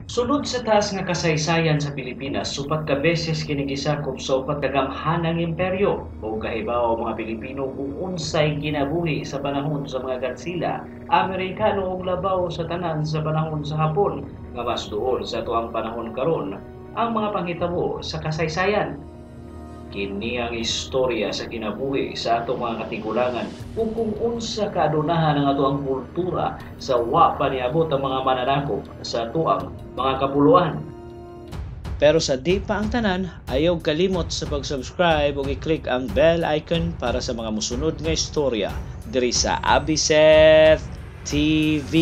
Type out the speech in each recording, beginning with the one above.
Sulod sa taas nga kasaysayan sa Pilipinas, 4 ka beses kini gisakop sa 4 ka gamhanang imperyo. Ug kahibaw ang mga Pilipino kung unsay kinabuhi sa panahon sa mga Katsila, Amerikano ug labaw sa tanan sa panahon sa Hapon, nga mas duol sa atuang panahon karon ang mga panghitabo sa kasaysayan. Kini ang istorya sa kinabuhi sa atong mga katigulangan ug kung unsa kaadunahan ang atoang kultura sa wa pa niabot ang mga mananakop sa atoang mga kapuluan. Pero sa di pa ang tanan, ayaw kalimot sa pag-subscribe ug i-click ang bell icon para sa mga musunod nga istorya diri sa Abiseth TV.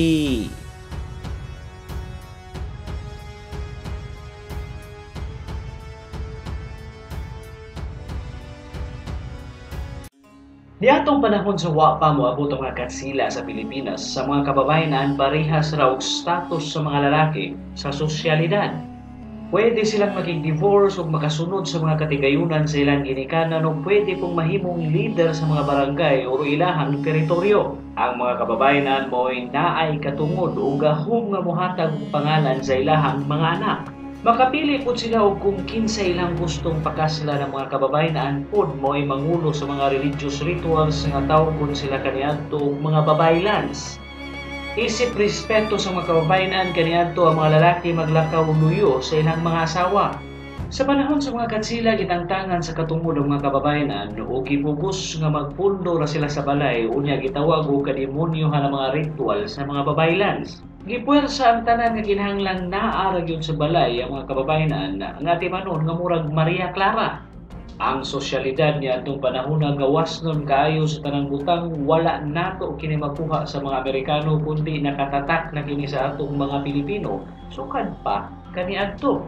Niadtong panahon sa wa pa moabot ang mga Katsila sa Pilipinas, sa mga kababayenan parehas ra og status sa mga lalaki sa sosyalidad. Pwede silang makig-divorce ug makasunod sa mga katigayunan sa ilang ginikanan o pwede pong mahimong leader sa mga barangay o ilahang teritoryo. Ang mga kababayenan mo'y naay katungod o gahom nga mohatag og pangalan sa ilahang mga anak. Makapili pud sila og kung kinsa ilang gustong pakasla ng mga kababayenan pud mo'y mangulo sa mga religious rituals nga tawgon sila kaniadto og mga babaylans. Isip respeto sa mga kababayenan kaniadto ang mga lalaki maglakaw luyo sa ilang mga asawa. Sa panahon sa mga Katsila, gitangtangan sa katungod ang mga kababayenan o gipugos nga magpundo ra sila sa balay unya gitawag og kademonyohan ang mga ritual sa mga babaylans. Gipuwersa ang tanan nga kinahanglang naa ra gyud sa balay ang mga kababayenan nga timanon nga murag Maria Clara. Ang sosyalidad niadtong panahon nga gawas nun kaayo sa tanang butang, wala nato kini makuha sa mga Amerikano kundi nakatatak na kini sa atong mga Pilipino sukad pa kaniadto.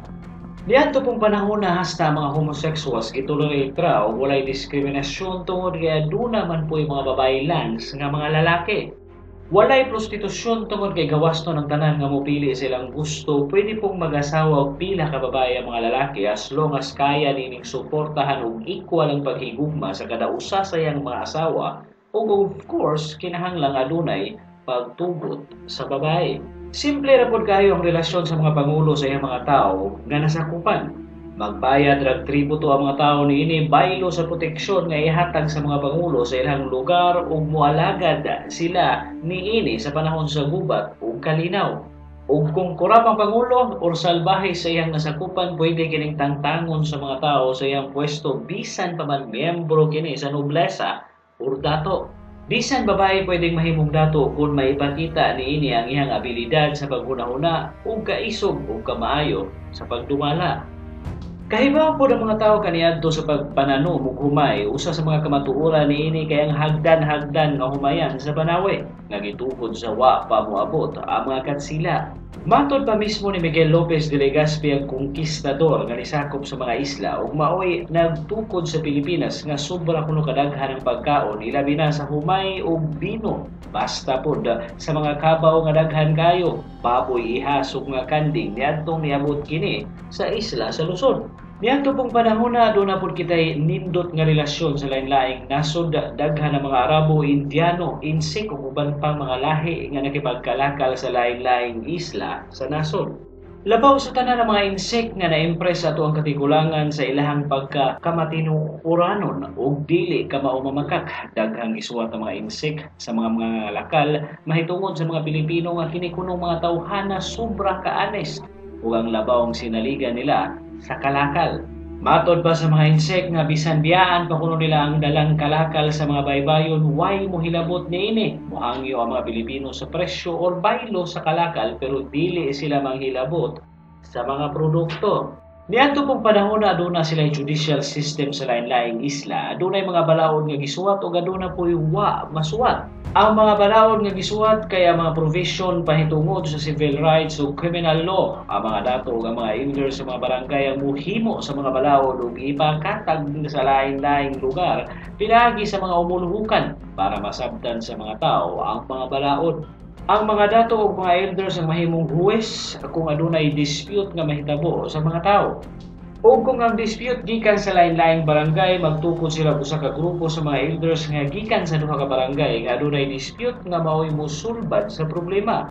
Niadto pong panahon na hasta mga homosexuals gitolerate ra og walay diskriminasyon tungod kay aduna man po'y mga babaylans nga mga lalaki. Walay prostitusyon tungod kay gawas nun ang tanan nga mopili sa ilang gusto, pwede pong mag-asawa og pila ka babae ang mga lalaki as long as kaya nining suportahan og equal ang paghigugma sa kada usa sa iyang mga asawa ug of course kinahanglang adunay pagtugot sa babae. Simple ra pod kayo ang relasyon sa mga pangulo sa iyang mga tawo nga nasakupan. Magbayad rag tributo ang mga tawo niini baylo sa proteksyon nga ihatag sa mga pangulo sa ilang lugar ug moalagad sila niini sa panahon sa gubat ug kalinaw. Ug kung kurap ang pangulo or salbahe sa iyang nasakupan, pwede kining tangtangon sa mga tawo sa iyang pwesto bisan pa man miyembro kini sa noblesa or dato. Bisan babae pwedeng mahimong dato kung maipakita niini ang iyang abilidad sa paghunahuna ug kaisog ug kamaayo sa pagdumala. Kahibaw po ng mga tao kaniadto sa pagpananom ug humay, usa sa mga kamatuoran niini kay ang hagdan-hagdan nga humayan sa Banawe nga gitukod sa wa pa moabot ang mga Katsila. Matod pa mismo ni Miguel Lopez de Legazpi ang konkistador nga nisakop sa mga isla ug maoy nagtukod sa Pilipinas nga sobra kuno kadaghan ang pagkaon ilabi na sa humay ug bino. Basta pod sa mga kabaw nga daghan kayo, baboy, ihas ug mga kanding niadtong niabot kini sa isla sa Luzon. Niadto pong panahon na aduna pod kitay nindot nga relasyon sa lain-laing nasod, daghan ang mga Arabo, Indiano, Insik ug uban pang mga lahi nga nakipagkalakal sa lain-laing isla sa nasod. Labaw sa tanan ang mga insek nga na-impress ato ang katigulangan sa ilahang pagkakamatinuuranon ug dili ka maumamakak. Daghang isuwat ang mga insek sa mga lakal mahitungod sa mga Pilipino nga kini kunong mga tawhana sobra ka-honest ug ang labaw ang sinaligan nila sa kalakal. Matod pa sa mga insek nga bisan biyaan pa kuno nila ang dalang kalakal sa mga baybayon, way mohilabot niini. Mohangyo ang mga Pilipino sa presyo or baylo sa kalakal pero dili sila manghilabot sa mga produkto. Niadto pong panahon na aduna sila judicial system sa lain-laing isla, adunay mga balaod nga gisuwat ug aduna po'y wa masuwat. Ang mga balaod nga gisuwat kay ang mga provision pahitungod sa civil rights ug criminal law. Ang mga dato ug ang mga elders sa mga barangay ang muhimo sa mga balaod ug ipakatag sa lain-laing lugar pinaagi sa mga umuluhukan para masabtan sa mga tao ang mga balaod. Ang mga dato ug mga elders ang mahimong huwes kung adunay dispute nga mahitabo sa mga tao. O kung ang dispute gikan sa lain-laing barangay, magtukod sila usa ka grupo sa mga elders nga gikan sa duha ka barangay nga adunay dispute nga maoy mosulbad sa problema.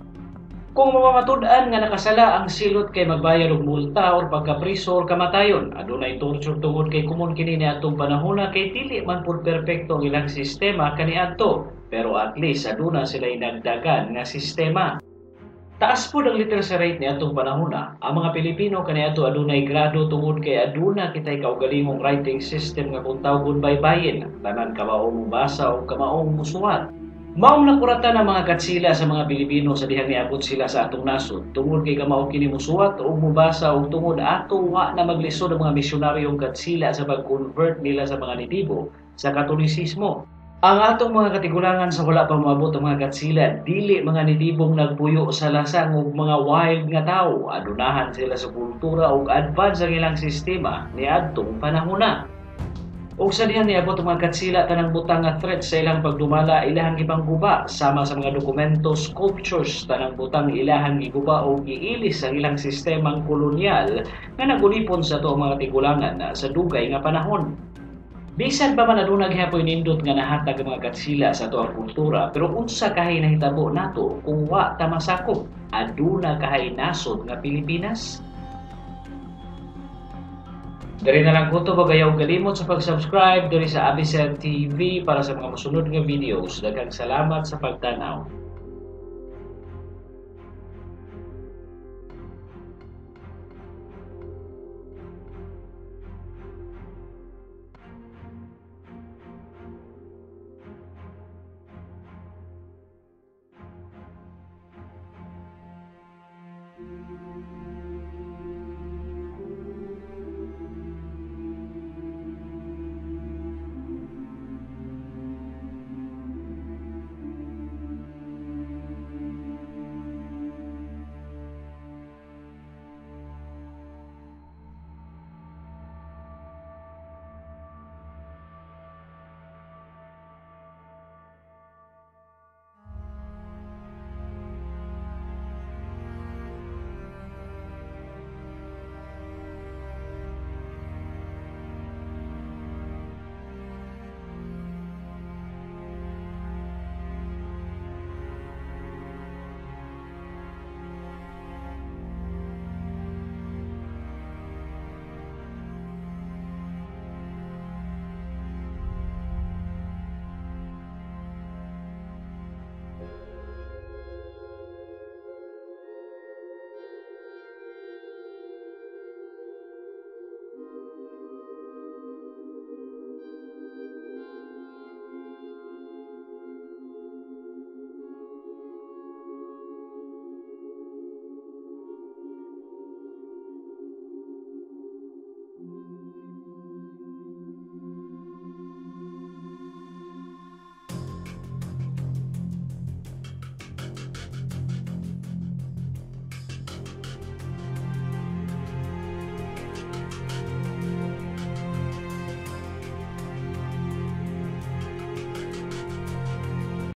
Kung mamamatud-an nga nakasala ang silot kay magbayad og multa or pagkapriso or kamatayon. Adunay torture tungod kay komon kini niadtong panahona kay dili man pud perpekto ang ilang sistema kaniadto. Pero at least aduna sila nagdagan nga sistema. Taas pud ang literacy rate niadtong panahona. Ang mga Pilipino kaniadto adunay grado tungod kay aduna kitay kaugalingong writing system nga kung tawgon baybayin. Tanan kamao mobasa o kamaong musuwat. Maong nakuratan ang mga katsila sa mga Pilipino sa dihang niabot sila sa atong nasod tungod kay kamao kini musuwat o mubasa ug tungod ato wa na maglisod ang mga misyonaryong katsila sa pag-convert nila sa mga nitibo sa Katolisismo. Ang atong mga katigulangan sa wala pa moabot ang mga katsila dili mga nitibong nagpuyo sa lasang ug mga wild nga tawo. Adunahan sila sa kultura ug advance ang ilang sistema niadtong panahona. Ug sa dihang niabot ang mga katsila, tanang butang nga threat sa ilang pagdumala ilahang gipangguba, sama sa mga dokumento, sculptures, tanang butang ilahang giguba o giilis ang ilang sistemang kolonyal nga nagulipon sa ato ang mga tigulangan sa dugay nga panahon. Bisan pa man aduna gihapoy nindot nga nahatag ang mga katsila sa ato ang kultura, pero unsa kahay nahitabo nato kung wa ta masakop? Aduna kahay nasod nga Pilipinas? Diri na lang kutob, ayaw kalimot sa pag-subscribe diri sa Abiset TV para sa mga mosunod nga videos. Daghang salamat sa pagtanaw.